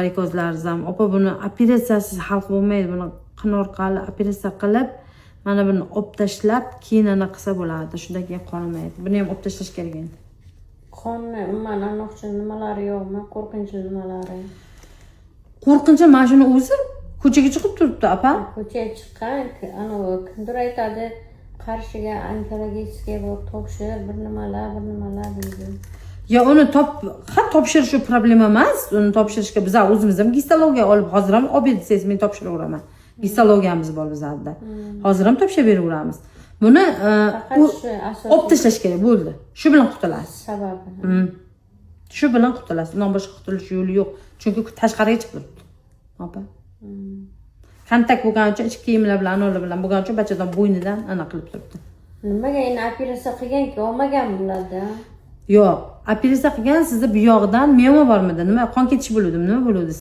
Varikozlaringiz ham, opa, buni operatsiyasiz hal qilib bo'lmaydi. Buni qin orqali operatsiya qilib, mana buni olib tashlab, keyin anaqa qilsa bo'ladi. Shundan keyin qonmaydi. Buni ham olib tashlash kerak endi. Qonni umuman aniqchi nimalari yo'qmi, qo'rqinchli nimalari? Qo'rqinchli mana shuni o'zi ko'chaga chiqib turibdi, opa. Ko'chaga chiqqan. Anavi kimdir aytadi, Qarshiga онкологический bor, topshir, bir nimalar, bir nimalar deydi. Yo, uni top ha, topshirish u problema emas. Uni topshirishga biza o'zimiz ham gistologiya olib, hozir ham olib ber desangiz, men topshiraveraman. Gistologiyamiz bor bizlarda, hozir ham topshirib beraveramiz buni. Faqat shu asosiy Olib tashlash kerak, bo'ldi, shu bilan qutulasiz. sababi. Shu bilan qutulasiz, undan boshqa qutulish yo'li yo'q, chunki tashqariga chiqib turibdi, opa. Kontakt bo'lgani uchun, ichki kiyimlar bilan, anavlar bilan bo'lgani uchun bachadon bo'ynidan anaqa qilib turibdi. Nimaga endi operatsiya qilganki, olmagan bularda? Yo'q, operatsiya qilgan, sizni bu yog'idan mioma bormidi, nima, qon ketish bo'luvdimi, nima bo'luvdi?